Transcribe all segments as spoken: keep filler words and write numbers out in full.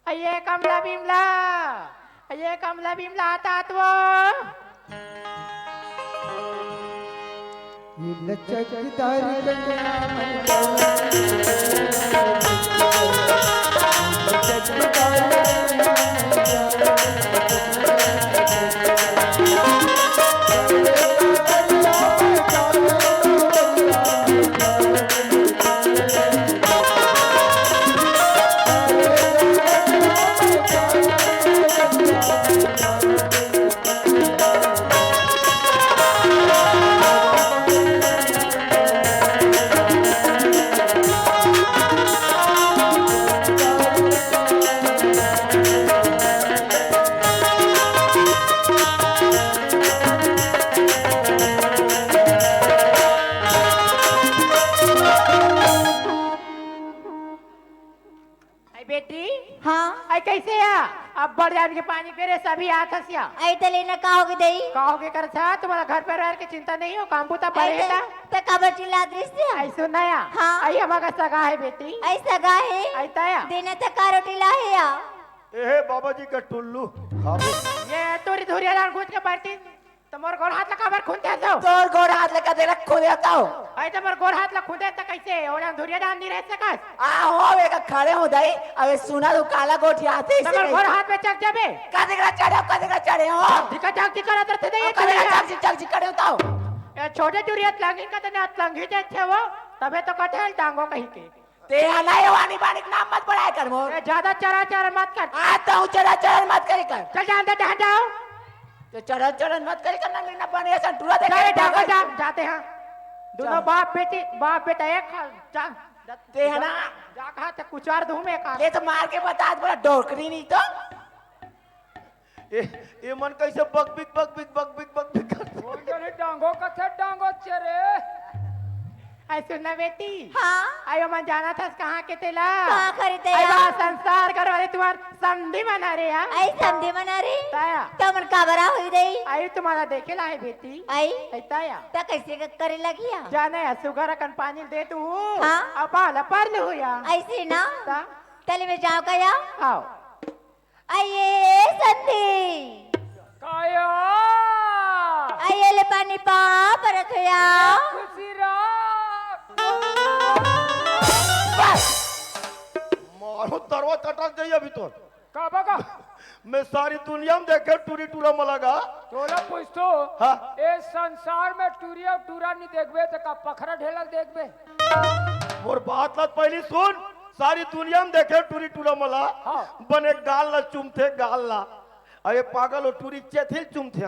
अये कमला बिमला, अये कमला बिमला, आतात वो। ये लचकदार कनिया मन, लचकदार कनिया मन। अई बेटी, हाँ। अई कइसे आ? अब्बड़ जान के पानी पेरे सभी आत हस या। अई त लेना का होगे दई? का होगे करत हस? तुम्हारा घर परिवार के चिंता नहीं हो, काम बूता अई परे त, हे ता? त काबर चिल्लात रहिस या? अई सुन ना या। हाँ। अई हमार का सगा हे बेटी। अई सगा हे? अई त या। देना त का रोटी लाहे या? ए हे बाबा जी का टुल्लू, खाबो। ये तोरी धुरिया डाल घुस के बैठी। त मोर गोड़ हाथ ला काबर खुंदे हस? तोर गोड़ हाथ ला का देला खुंदे हस? अई त मोर गोड़ हाथ ला खुंदे त कइसे? ओला धुरिया डाल नहीं रह सकस? आ हो, एक खड़े हो दई। अबे सुना तू काला गोठियाथे त मोर गोड़ हाथ में चक जाबे। का देख रहा चढ़े हो, का देख रहा चढ़े हो? दिखा चक दिखा रहा तरते दई, ओ, का देख रहा चक, चक, चक, चक करे हो तो। ए छोटे टुरी अतलंगी का तने अतलंगी देथे वो, तबे तो कथे डांगो कहीं के। ते हला ये वाणी बाणी के नाम मत बढ़ाया कर मोर। ए, ज्यादा चरा चरा मत कर। आ, तो चरा चरा मत करे कर। चल जान दे, जान जाओ। ते चरा चरा मत करे कर ना, मेरा बने ऐसा टूरा देखे जाए, जाओ, जाओ, जाते हैं। दोनों चल। बाप बेटी, बाप बेटा एक, जा, जा, ते है ना? जा, जा कहा ते कुचार दूं मैं का। ये तो मार के बता, बड़ा डोकरी नहीं तो। ए, ए मन कइसे बकबिक, बकबिक, बकबिक, बकबिक करथे? कोन जनी डांगो कथे, डांगो चेरे। अई सुन ना बेटी। हाँ। अई ओ मन जानत हस कहाँ के तेला? कहाँ खरीदे अई या? बा संसार घर वाले तुम्हार समधी मन हरे या। अई समधी मन हरे? ताया। त मन काबर होई दई? अई तुम्हारा देखे ला हे बेटी। अई? अई ताया। त कइसे क-, करे लगी या? जाने या, सुगर अकन पानी दे तू। हाँ। अब बाल पर लू या। अइसे ना? ता? तले में जाओ का या? आओ। अये समधी। काया? अये ले पानी पा परत होया। खुशी राख। बस। मारो तरवा कटक जाई अभी तो। का बगा? मैं सारी दुनिया में देखे टूरी टूरा मलागा। तोला पूछतो। हाँ। ए संसार में टूरी अउ टूरा नहीं देखबे त का पखरा ढेला देखबे? मोर बात ला पहली सुन। सारी दुनिया में देखे टूरी टूरा मला, हाँ। बने गाल ला चूमथे, गाल ला। अरे पागल हो, टूरी चेथिल चूमथे।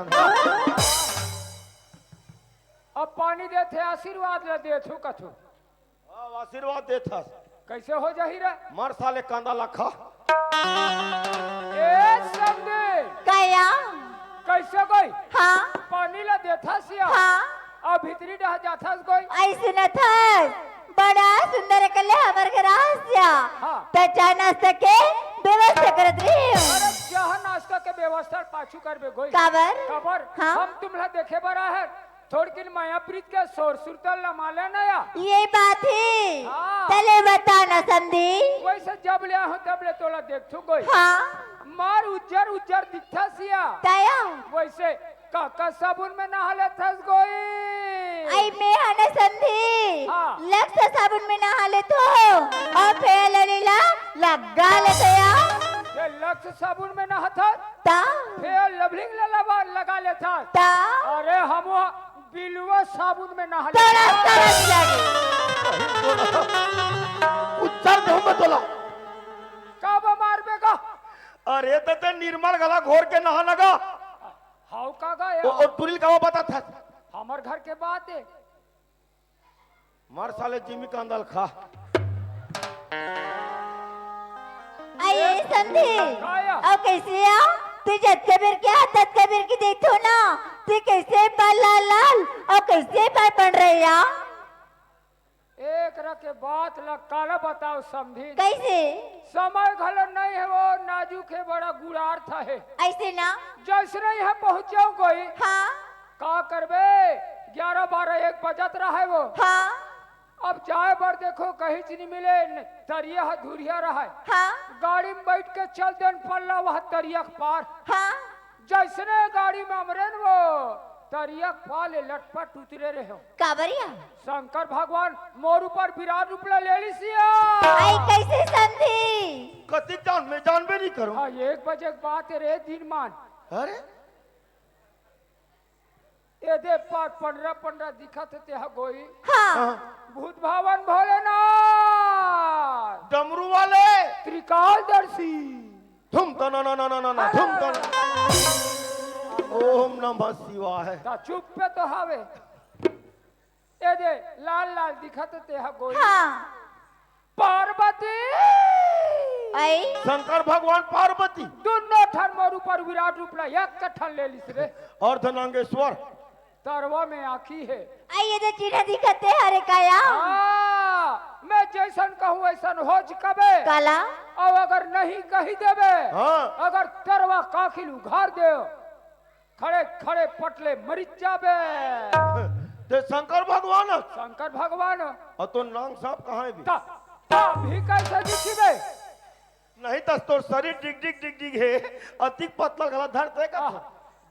अब पानी देथे, आशीर्वाद ला देथू कथू। हाँ, आशीर्वाद देथस। कइसे हो जाही रे? मर साले कांदा ला खा। ए समधी। काया? कइसे गई? हाँ। पानी ला देथस या? हाँ। अउ भीतरी डहा जाथस गई? अई सुनत हस, बड़ा सुंदर अकन ले हमर घर आहस या। हाँ। त चाय नाश्ता के व्यवस्था करत रही हूँ। अरे चाह नाश्ता के व्यवस्था पाछू करबे गई। काबर? काबर? हाँ। हम तुमला देखे बर आए हन। थोड़किन मया प्रीत के सोर सुरता लमा लेना या। ये बात हे। हाँ। तले बता ना समधी। वइसे जब ले आहूँ तब ले तोला देखथू गई। हाँ। मार उज्जर उज्जर दिखथस या। ताया। वइसे का का साबुन में नहा लेथस गई? अई मैं हा ना समधी। हाँ। लक्स साबुन में नहा लेथों। अउ फेयर लवली ला लगा लेथों या। ये लक्स साबुन में नहाथस? ता। फेयर लवली ला लगा, लगा लेथस? ता। अरे हम बिलवा साबुन में नहा ले। तोला, तोला मिला दे। उज्जर देहूं मैं तोला। का बा मारबे का? अरे त ते निर्मल घला घोर के नहा लगा। हाउ का गा या? ओ, ओ टुरी ल का बता था? हमर घर के बात हे। मर साले जिमी कांदा ल खा। अये समधी, काया? अउ कइसे या? तैं जतका बेर के आ, ततका बेर के देखथों ना, तैं कइसे बाल लाल लाल, अउ कइसे बाल बन रहे या? एकरा के बात ला काला बताओ समधी। कइसे? समय घलो नइ हे, वो नाजुक हे, बड़ा गुड़ार था हे। अइसे ना? जइसने इहाँ पहुँचव गई। हाँ। का करबे, ग्यारह बारह एक बजत रहय वो। हाँ। अब जाय बर देखों, कहींच नइ मिले, न-, तरिया ह धुरिया रहय। हाँ। गाड़ी में बइठ के चल देन पल्ला वह तरिया के पार। हाँ। जइसने गाड़ी में अमरेन वो तरिया के पार ले लटपट उतरे रहे हो। काबरिया? शंकर भगवान मोर ऊपर विराट रूप ला ले लिसिया। आई कइसे समधी? कतिक जान में जानबे नहीं करो। हाँ, एक बजे के बात हे रे दीन मान। अरे? एदे पार पंडरा पंडरा दिखत हे तेहा गोई। हाँ। हाँ। भूत भावन भोलेनाथ। डमरू वाले। त्रिकालदर्शी। धुम तना ना ना ना ना ना, धुम तना। ओम नमः शिवाय। ता चुप पे तो हावे। एदे लाल लाल दिखत हे तेहा गोई। हाँ। पार्वती। आई। शंकर भगवान पार्वती। दुनो ठन मोर ऊपर विराट रूप ला एक ठन ले लिस रे। अर्धनांगेश्वर। तरवा में आँखी हे। आई एदे चिन्ह दिखत हे हरे काया। हाँ, मैं जइसन कहूँ वइसन हो जकबे। काला? अउ अगर नहीं कहि देबे, हाँ। अगर तरवा के आँखी ल उघार देव, खड़े खड़े पटले मरिच जाबे। ते शंकर भगवान? शंकर भगवान। अउ तोर नांग सांप कहाँ हे बे? ता, ता भी कइसे दिखिबे? नहीं त तोर शरीर डिग डिग डिग डिग हे, अतिक पतला गला धरते का? आह,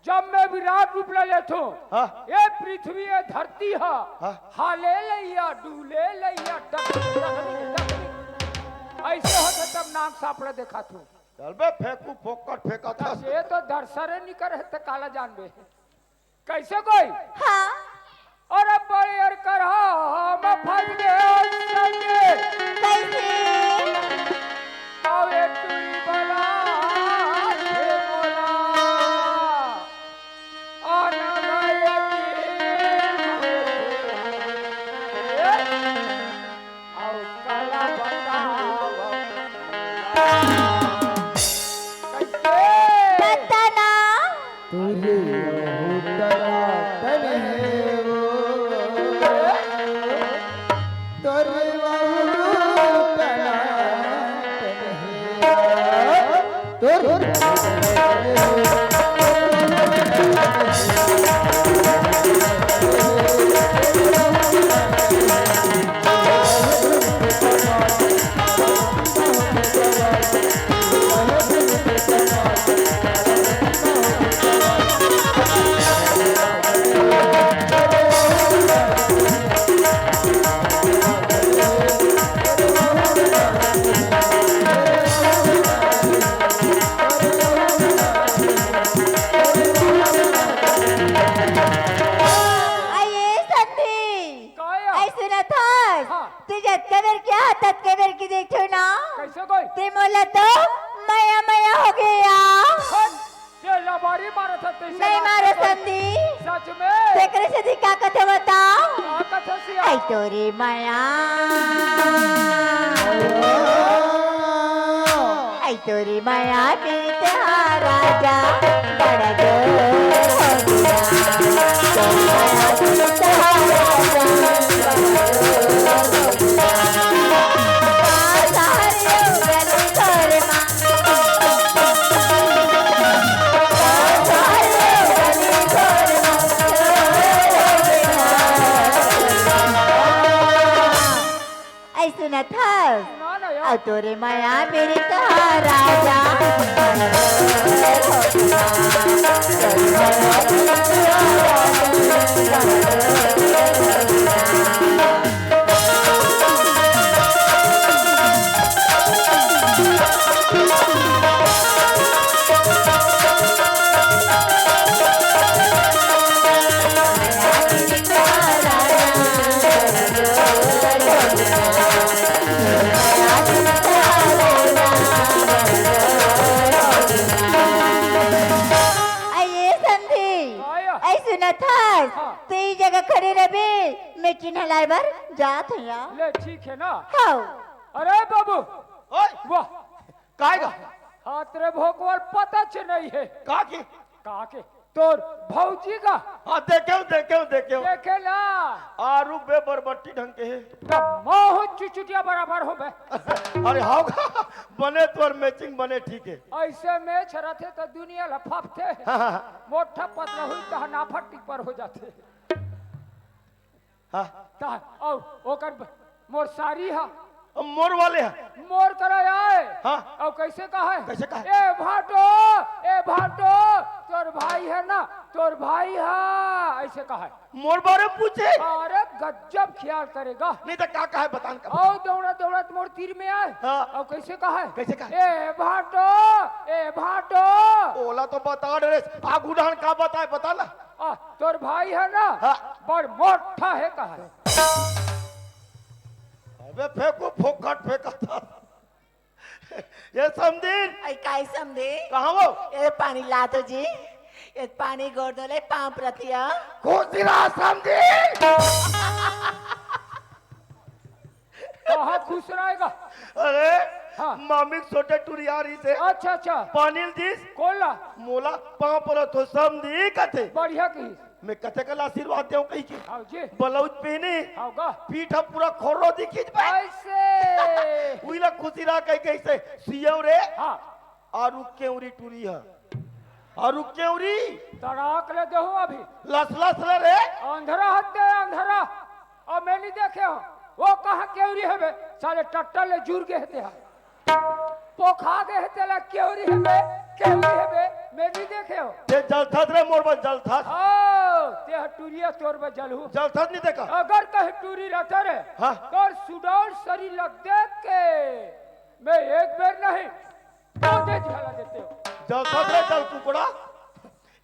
जब मैं विराट रूप ला लेथों, हाँ। ए पृथ्वी, ए धरती हा, हाँ। हाले लइया, डूले लइया, डक, डक, डक, डक। अइसे होथे तब नांग सांप ला देखाथों। चल बे, फेंकू फोकट फेंकत हस। ये तो दरसरे निकर हे त काला जानबे। कइसे गोई? हाँ। अरे बड़े अर करहा में फंस गे संगे। कइसे? अउ ए टुरी बला हे मोला। आना गए की। अउ काला बतावा। कइसे? बता ना। तोरे बहुत टनाटन हे वो। तोरे बहुत टनाटन हे। तोरे आइए संधि। काय? अई सुनत हस? हाँ। तैं जतका बेर के हा, ततका बेर के देखथों ना। कइसे गोई? तैं मोला तो मया मया होगे या। हट, ये लबारी मारत हस, तइसे नहीं मारो संधि। सच में? तेकरे से दी का कथे बताओ? का कथे सिया? अई तोरे मया। अई तोरे मया प्रीत हा राजा, बड़ा जोर हो गया। तोरे मया प्रीत हा राजा, बड़ा जोर हो गया। आ सारे गली घर मा। आ सारे गली घर मा। अई सुनत हस? सुना ना यार। अउ तोरे मया प्रीत हा राजा। अई ए संधि, आया। अई सुनत हस? हाँ। तैं ए जगह खड़े रहिबे, मैं चिन्हा लाय बर जात हँव या। ले, ठीक हे ना? हव। अरे बाबू, ओए। वाह। काय गा? हाथ रे भोकवाल पता च नहीं हे। का के? का के? तोर भौजी का? हाँ, देखेंव, देखेंव, देखेंव। देखे ना? आरू बे बरबट्टी ढंग के हे। तब महूँ चुचुटिया बराबर हों बे। अरे हव गा, बने तोर matching बने ठीक हे। अइसे match रथे त दुनिया ल फपथे। हाँ, हाँ, हाँ। मोटा पतला होही त नाफा टिपर हो जाथे। हाँ। ता, अउ ओकर ब-, मोर सारी हा, अब मोर वाले ह। मोर करा आए। हाँ। अउ कइसे कहा हे? कइसे कहा हे? ए भाटो, ए भाटो, तोर भाई हे ना, तोर भाई ह, अइसे कहा हे। मोर बारे म पूछे? अरे गजब खियाल करे गा। नहीं त का कहा हे, बता न का। अउ दउड़त दउड़त मोर तीर में आए। हाँ। अउ कइसे कहा हे? कइसे कहा हे? ए भाटो, ए भाटो। ओला तो बता डरेस, आगू डहन का बताए, बता ना। आ, तोर भाई हे ना, हाँ। बड़ मोटा हे कहा हे। अबे फेंकू, फोकट फेंकत हस। ए समधिन। अई, काय समधिन? कहाँ वो? ए, पानी ला तो जी। ए, पानी गोड़ धोले, पाँव परत हँव। खुश रहा समधिन। कहाँ खुश रहेगा? अरे, हाँ। मामी के छोटे टुरी आय रिहिसे। अच्छा, अच्छा। पानी ल दिस। कोन ला? मोला पाँव परत हँव समधिन कथे। बढ़िया कहिस। मैं कतेक ल आशीर्वाद देंव कहिके। हाँ जी। ब्लाउज पहिने। हाँ गा। पीठ ह पूरा खोरो दिखिस बे। अइसे। उही ला खुशी रहा कहिके अइसे सियेंव रे। हाँ। अउ केवरी टुरी ह। अउ केवरी। तड़ाक ले देहूँ अभी। लस लस ले रे। अंधरा हते अंधरा। अउ मैं नइ देखे हँव। ओ कहाँ केवरी हे बे? साले टट्टा ले जुर गे हे तेहा। पोखा गे हे तेला, केवरी हे बे, केवरी हे बे, मैं नइ देखे हँव। ते जलथस रे मोर बर जलथस। ओ, तेहा टुरिया तोर बर जलहूँ। जलथस नइ देखा। अगर कहीं टुरी रहता रे, हाँ। तोर सुडौल सरीर ल देख के, मैं एक बेर नहीं, दो दे झला देतेंव। जलथस रे जल कुकड़ा।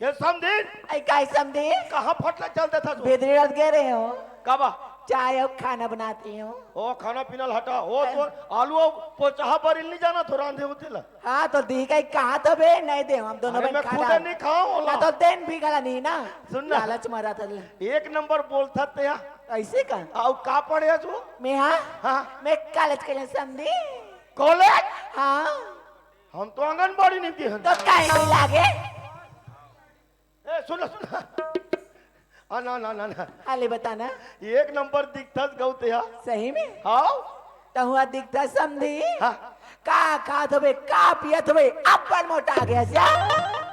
ए समधिन। अई, काय समधिन? कहाँ फट ले जल देथस ओ? भीतरी रथ गे रहेंव। काबर? चाय अउ खाना बनातेंव। ओ, खाना पीना ल हटा। ओ, अई। तो आलू अउ पोचहा बरी ल नइ जानत हस रांधे होते ला। हाँ, तो दिही कहिके कहा तो बे, नइ देंव हम दोनों अरे, बहिन मैं खाना। खुदे नइ खाँव ओला। ना तो देन भी गला नहीं ना। सुन ना। लालच मारत हस। एक नंबर बोलथस तेहा। अइसे का? अउ का पढ़े हस ओ? मैं, हाँ? हाँ। मैं कॉलेज के लिए समधिन। कॉलेज? हाँ। हम तो आंगनबाड़ी नइ गे हन। तो काहे नइ लागे? ए, सुन, सुन। आ, ना, ना, ना, ना। हाले बता ना। एक नंबर दिखथस गऊ तेहा। सही में? हाँ। तहूँ दिखथस समधिन। हाँ। का खात हवे, का पियत हवे, अब्बड़ मोटा गे हस या।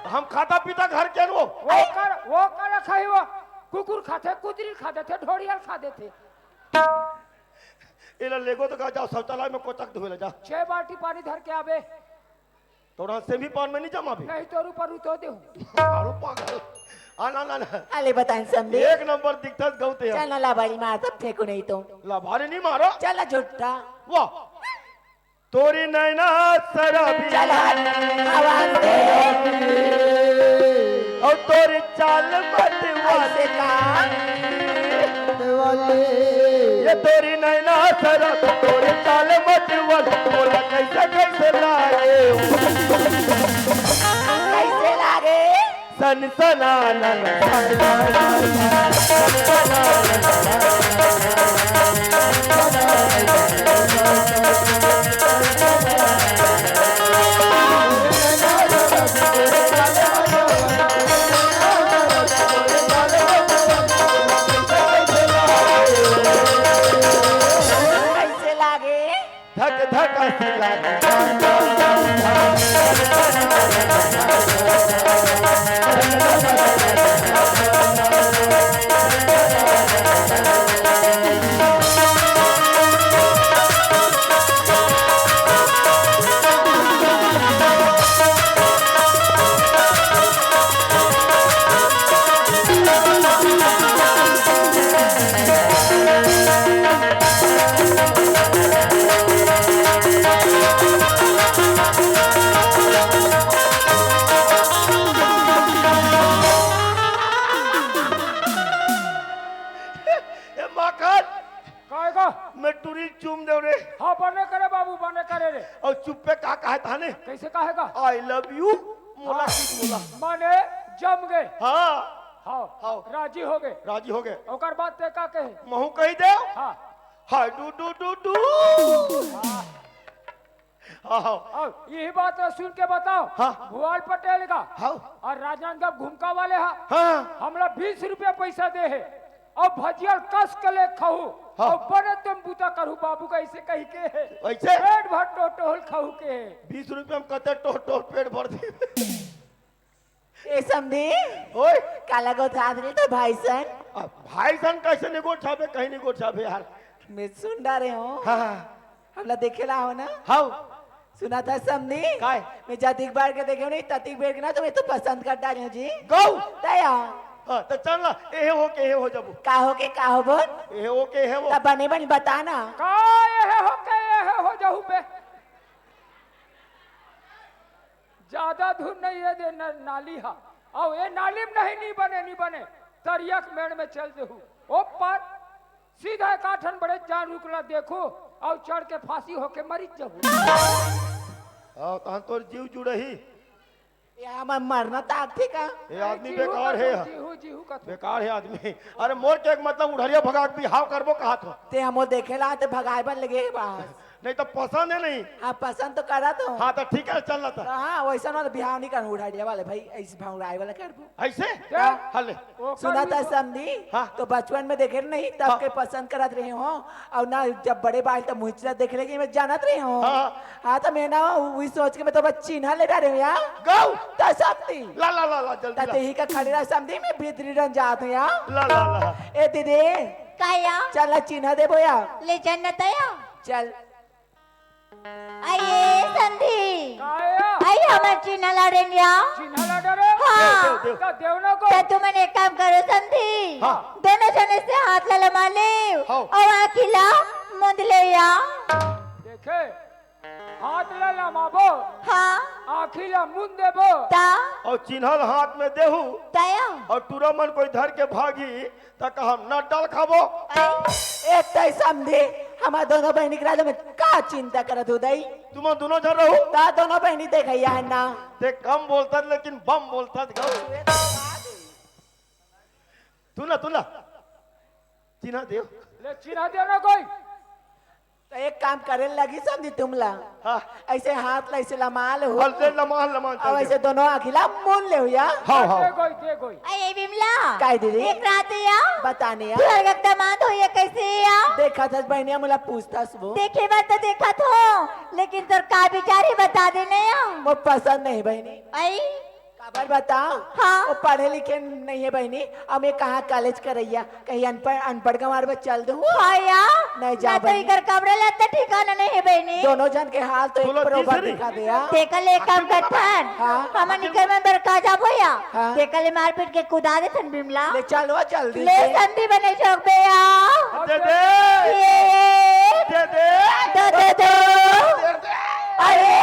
हम खाता पीता घर के अन ओ। वो कर, वो कर खाही वो। कुकुर खाथे, कुतरी खा देथे, ढोड़िया खा देथे। एला लेगो तो का, जाओ शौचालय में कोचक धोए ला जा। छह बाल्टी पानी धर के आबे। तोरा से भी पान में नइ जमाबे। नहीं, तोर ऊपर उतो देहूँ। अरे पागल। आ, ना, ना, ना। अले बताएं समधी। एक नंबर दिखथस गऊ तेहा। चल ना, लाबारी मार, तब फेंकू नहीं तो। लाबारी नइ मारो। चल ना, झूठा। वाह। तोरी नैना शराबी। चल हट, आवाज दे। अउ तोरी चाल मत वाली। ऐसे का? वाली। ये तोरी नैना शराबी, तोरी चाल मत वाली, बोला कैसे कैसे लागे। कैसे लागे? सन सनानन, सन सनानन, सन सनानन। कैसे लागे? धक धक अस लागे। ए माखन, काय गा? मैं टुरी चूम देव रे। हाँ, बने करे बाबू, बने करे रे। अउ चुप्पे का कहे थाने? कैसे कहेगा? I love you, मोला हाँ। की मोला। माने जम गए। हाँ। हाँ। हाँ। राजी हो गए। राजी हो गए। ओकर बाद ते का कहे? महू कही देव। हाँ। हाय डू डू डू डू। हाँ। हाँ, हाँ। अउ यही बात ला सुन के बताओ। हाँ। भुआल पटेल का। हाँ। अउ राजनांदगांव घुमका वाले हा। हाँ। हमला बीस रुपया पैसा दे हे। अउ भजिया ल कस के ले खाहू। हाँ। अउ बने तुम बूता करहू बाबू का ऐसे कही के हे। ऐसे? पेट भर टोटोल खाहू के हे। बीस रुपया में कते टोटोल पेट भर दे। ए समधी, ओए। काला गोठात नहीं तो भाई सन। अब भाई सन कैसे नहीं गोठाबे, कहीं नहीं गोठाबे यार। मैं सुन डारे हूँ। हाँ, हाँ। हमला देखे ला हो ना? हाव। सुनत हस समधी? काय? मैं जतिक बार के देखे हूँ नहीं, ततिक बेर के ना, तो मैं तो पसंद कर डारे हूँ जी। गौ। तया। हाँ, त चल ना, एहे हो के एहे हो जाबो। का हो के का हो बोल? एहे हो के एहे हो। तब बने बने बता ना। का एहे हो के एहे हो जाहू बे? ज्यादा दूर नहीं है दे न-, नाली हा। अउ ए नाली में नहीं, नहीं बने, नहीं बने। तरिया के मेड़ में चल देहू। ओ पार सीधा एक आठन बड़े जान रुकला देखो, अउ चढ़ के फांसी होके मरिच जाहू। हाँ, तहन तोर जीव जुड़ही। ये हमर मरना ताक थी का? ये आदमी जीहू बेकार कथो, है। जीहू, जीहू कथो। बेकार है आदमी। अरे मोर के एक मतलब उढ़रिया भगा के बिहाव करबो कहा थो। ते हमो देखे ला, ते भगाए बर लगे हे बस। नहीं तो पसंद है नहीं। हाँ, पसंद तो करा तो। हाँ, तो ठीक है, चल रहा था। हाँ, वैसा ना तो बिहाव नहीं करूँ, उढ़रिया वाले भाई, ऐसे भौंगड़ाए वाला करबो। ऐसे? क्या? हाँ, ले। ओकर सुना था भी समधी? हाँ। तो बचपन में देखे नहीं, तब हाँ। के पसंद करत रहे हो, अउ ना जब बड़े बाल तब मुझे देख लेके मैं जानत रहे हो। हाँ। हाँ, तो मैं ना वही सोच के मैं तो बस चिन्हा ले डारे हूँ यार। गौ। तो समधी। ला, ला, ला, ला, जल्दी ला। तते ही का खड़े रहा समधी, मैं भीतरी रन जात हूँ यार। ला, ला, ला। ए दीदी। काया? चल ना चिन्हा देबो यार। ले चल ना तया। चल। आइए समधी। काया? आई हमर चिन्हा ला रेन या। चिन्हा ला डरे? हाँ। देव, देव, देव। तो देव ना को। तो तुमन एक काम करो समधी। हाँ। दोनों जने से हाथ ला लमा ले। हाँ। अउ आँखी ला मूंद ले या। देखे, हाथ ला लमाबो। हाँ। आँखी ला मूंद देबो। ता। अउ चिन्हा ल हाथ में देहू। तया। अउ टूरा मन कोई धर के भागी, त कहम न डाल खाबो। ए तई समधी, हमर दोनों बहिनी के राजा में का चिंता करत हो दई? तुमन दोनों झन रहू। ता दोनों बहिनी देखैया है ना। ते कम बोलतत लेकिन बम बोलतत गौ। तू ना, तू ना। चिन्हा देव। ले चिन्हा देव ना कोई। तो एक काम करे लगी समधी तुमला। हाँ। ऐसे हाथ ला ऐसे लमा ले हो। हल दे लमान, लमान, अब चल दे। ऐसे दोनों आँखी ला मूंद ले हो या। हाँ, हाँ। दे गोई, दे गोई। अरे बिमला। काय दीदी? एक रात या। बताने या। तू हर वक्त दामाद हो या कैसे या? देखा था बहनिया मुला पूछता सुबह। देखे बार तो देखा थो, लेकिन तोर का विचार है बता दे ना या। वो पसंद नहीं बहनी। आई। काबर बताओ? हाँ। वो पढ़े लिखे नहीं है बहनी, अब मैं कहाँ कॉलेज करैया, कहीं अनपढ़, अनपढ़ गंवार में चल दूँ? हाँ या। नहीं जा ना तो बहनी। इकर कपड़े लत्ते ठिकाना नहीं है बहनी। दोनों जन के हाल तो एक तोला बरोबर तीसरी। दिखा दे या। तेकर ले एक काम करथन। हाँ। हमन इकर में बरका जाबो या। हाँ। तेकर ले मारपीट के कुदा देथन बिमला। ले चल वो जल्दी ले से। समधी बने जोग बे या। दे दे। ये। दे दे। दे दे दो। दे दे। अरे।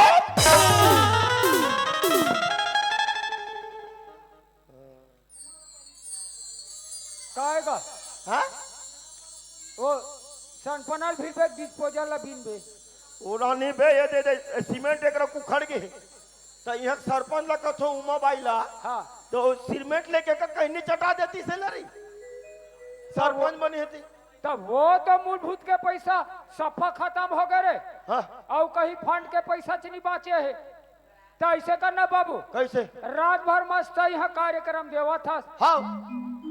काय का? हाँ? ओ, सनपनल फिर बे disposal ला बीन बे। ओला नहीं बे, ये दे दे, सीमेंट एकरा उखड़ गे। त इहाँ सरपंच ला कथो उमा बाई ला, हाँ। तो सीमेंट लेके का कहीं नहीं चटा देती से लरी। सरपंच बनी होती। तब वो तो मूलभूत के पैसा सफा खत्म हो गए रे। हाँ। अउ कहीं फंड के पैसा च नहीं बाचे है। त ऐसे करना बाबू। कैसे? रात भर मस्त यहाँ कार्यक्रम देवत हस। हाँ।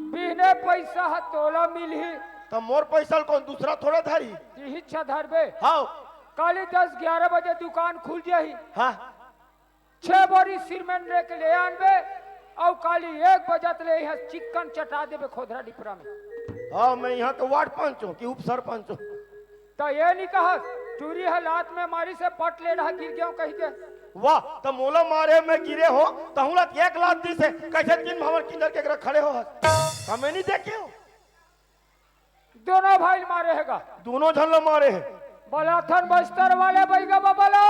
बिहने पैसा ह तोला मिलही। त मोर पैसा ल कौन दूसरा थोड़ा धरी? इही इच्छा धरबे। हाँ। काली दस ग्यारह बजे दुकान खुल जाही। हाँ। छह बोरी सीमेंट लेके ले आनबे, अउ काली एक बजत ले यहाँ चिक्कन चटा देबे खोधरा डिपरा में। हाँ, मैं यहाँ के वार्ड पंच हूँ कि उप सरपंच हूँ? त ये नहीं कहस, टूरी ह लात में मारी से पट ले रहा गिर गयो कही के। वाह, त मोला मारे में गिरे हो, तहूँ ला एक लात दी से, कैसे तीन भवन किंदर के एकरा खड़े हो हस? हमें नहीं देखे हो? दोनों भाई ल मारे हे गा। दोनों झन ल मारे हे। बलाथन बस्तर वाले बैगा बबला।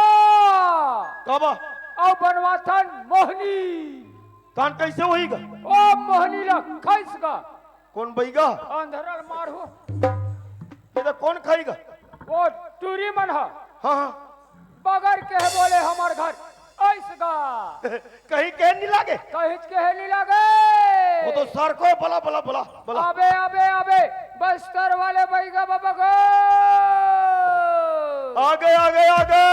काबा? अउ बनवाथन मोहनी। तान कैसे होही गा? ओ मोहनी ला खैस गा। कौन बैगा? अंधरल मार हो। ये तो कौन खाई गा? वो टूरी मन हा। हाँ, हाँ। बगर के है बोले हमर घर ऐस गा। कहीं के नहीं लागे। कहीं के है नहीं लागे। वो तो सर को बोला, बोला, बोला, बोला। अबे, अबे, अबे, बस्तर वाले बैगा बाबा को। आगे, आगे, आगे।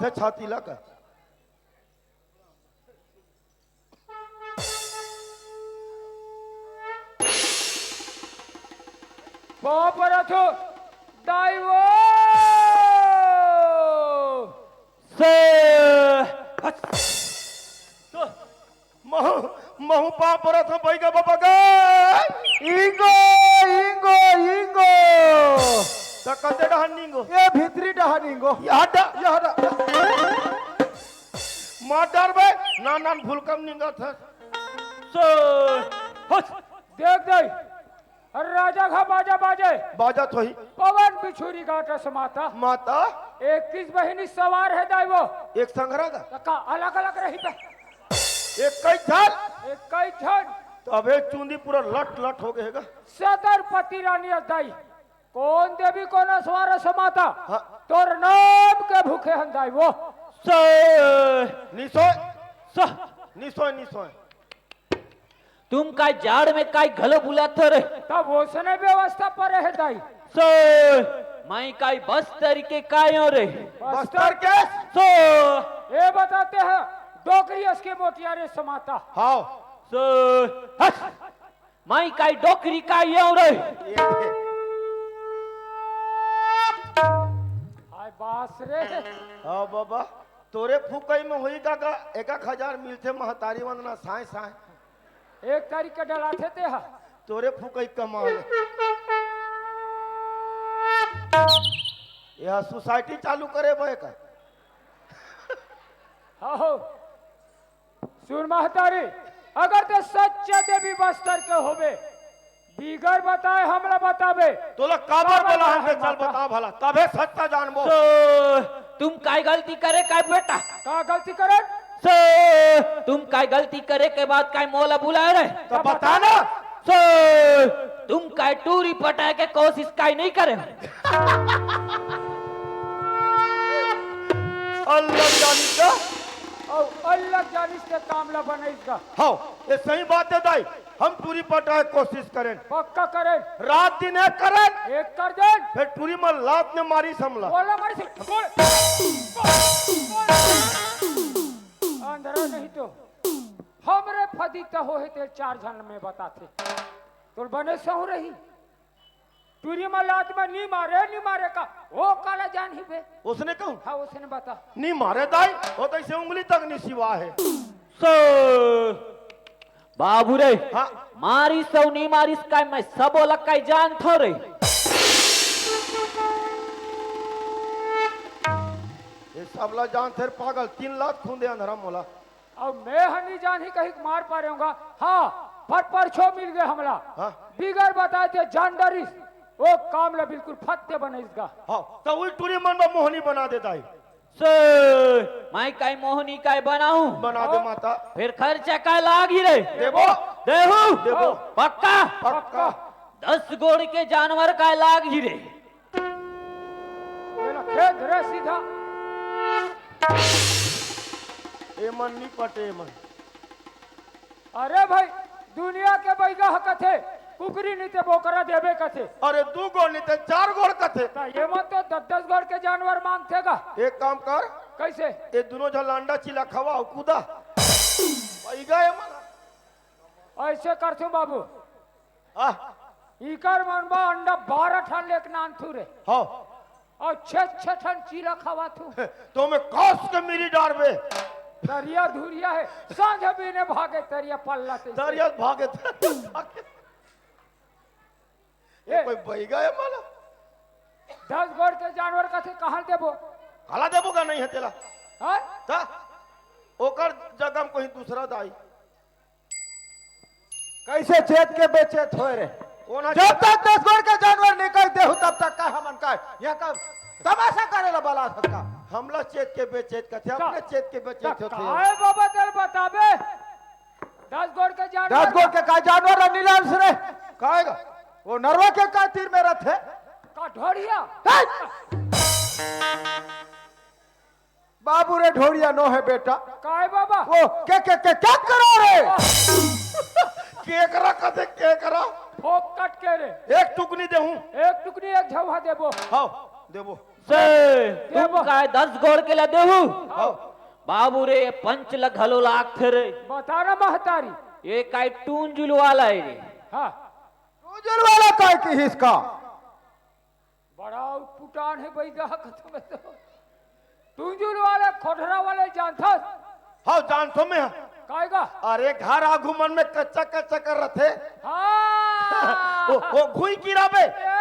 थे छाती ला का। पाँव परत हो, दाई वो। से, हट। तो, महू, महू पाँव परत हो, बइगा बाबा गा। इंगो, इंगो, इंगो। त कते डहन निंगो? ये भीतरी डहन इंगो। ये हटा। ये हटा। मार डारबे, नान नान भूलकम निंगत हे। सो, हट। देख दे, अरे राजा घा बाजा बाजे। बाजा तो ही। पवन बिछुरी गाटा समाता। माता। इक्कीस बहिनी सवार हे दाई वो। एक संघरा का? त का अलग-अलग रही बे? एक कई झन। एक कई झन। त अबे चूंदी पूरा लट लट हो गे हे गा। सदरपति रानी अस दाई। कोन देवी कोन असवार अस माता? हाँ। तोर नाम के भूखे हन दाई वो। सो। निसोय। सो। निसोय, निसोय। तुम काय जाड़ में काय घलो बुलात हो रे? तब ओसने व्यवस्था पर हे दाई। सो। मैं काय बस्तर के काय हो रे? बस्तर के? सो। ये बताते हैं, डोकरी अस के मोटियारे समाता। हाँ। सो। हट। मैं काय डोकरी काय हो रे? ये दे। हाय बास रे। हाँ बाबा, तोरे फुकई में होई का, का एक एक हजार मिलथे महतारी वंदना साय साय। एक तारीख के डलाथे ते हा। तोरे फुकई कमाल। यह सोसाइटी चालू करे बे का? हाँ हो। सुन महतारी, अगर ते सच्चा देवी बस्तर के होबे, बिगर बताए हमला बताबे। तोला काबर बोला हम के चल बता भला, तभे सच्चा जानबो। तो तुम काय गलती करे काय बेटा? का गलती करे? सो तुम काय गलती करे के बाद काय मोला बुलाए रे? तो बता ना। सो तुम काय टूरी पटाए के कोशिश काय नहीं करे? अल्लाह जानी का। अउ अल्लाह जानिस के काम ला बनइस गा। हाँ, ये सही बात हे दाई। हम टूरी पटाए कोशिश करेन। पक्का करेन। रात दिन एक करेन। एक कर देन। फेर टूरी मन लात में मारिस हमला। बोला मारिस। बोल। अंधरा नहीं तो। हमरे फदी त होहे ते चार झन में बताथे। तोर बने सहू रही। टूरी म लात म नी मारे, नी मारे का, ओ काला जानही बे। ओसने कहूँ? हाँ, ओसने बता। नी मारे दाई, ओ त अइसे उंगली तक नी सिवा हे। सो, बाबू रे, हाँ। मारिस अउ नी मारिस काय मैं सब ओला काय जानथों रे। ये सब ला जानथे रे पागल, तीन लात खूंदे अंधरा मोला। अउ मैं ह नी जानही कहिके मार पारे हूँ गा। हाँ, पर परछो मिल गे हमला। हाँ। बिगर बताए ते जान डरिस, ओ काम ला बिल्कुल फत्ते बनइस गा। हाँ, त उही टूरी मन बर मोहनी बना दे दाई। सो, मैं काय मोहनी काय बनाहूँ? बना दे हाँ। माता। फेर खर्चा काय लागही रे? देबो। देहू? देबो। पक्का? पक्का। दस गोड़ के जानवर काय लागही रे? एला खेद रे सीधा। एमन नी पटे एमन। अरे भाई, दुनिया के बइगा ह कथे, कुकरी नी ते बोकरा देबे कथे। अरे दू गोड़ नी ते चार गोड़ कथे। त एमन तो दस दस गोड़ के जानवर मांगथे गा। एक काम कर। कइसे? ये दूनों झन ला अंडा चिला खवा अउ कूदा। बइगा एमन। अइसे करथूँ बाबू। आह। इकर मन बर अंडा बारह ठन लेके नानथू रे। हाँ। अउ छे, छे ठन चीला खवाथू। तो मैं कस के मिरी डारबे। तरिया धुरिया हे, सांझ बिहने भागे तरिया पल्ला ते। तरिया भागे, तरिया भागे। ये ए। कोई बइगा हे माला? दस गोड़ के जानवर कथे कहाँ देबो? काला देबो गा नहीं हे तेला। हाँ? त ओकर जगह म कोई दूसरा दाई। कइसे चेत के बेचेत होय रे? कोन ह जब चेत? तक दस गोड़ के जानवर नी कहि देहू, तब तक का हमन का यहाँ का तमाशा करे ला बलात हस का? हमला चेत के बेचेत कथे, त, अपने चेत के त बेचेत होथे। काय बाबा तेला बताबे? दस गोड़ के जानवर दस गोड़ के काय जानवर ला नीलांश रे? काय गा? ओ नरवा के काय तीर में रथे? का ढोढ़िया? हे! बाबू रे ढोढ़िया नो हे बेटा। काय बाबा? ओ, के, के, के, क्या करो रे? केकरा कथे केकरा? फोकट के रे। एक टुकनी देहूँ। एक टुकनी एक झौहा देबो। हाँ, देबो। से तुम काय दस गोड़ के ला देहू? हव। बाबू रे, पंच ला घलो लागथे रे। बता ना महतारी। ये काय टूंजुल वाला है रे। हाँ। टूंजुल वाला काय किहिस का? बड़ा उटपुटान है बैदा का तुम्हें तो। टूंजुल वाले, खोटरा वाले जानथस? हव, जानथों मैं। कायगा? अरे, घर आगू मन में कच्चा कच्चा कर रथे। हाँ। ओ, ओ घुई गिराबे। ए,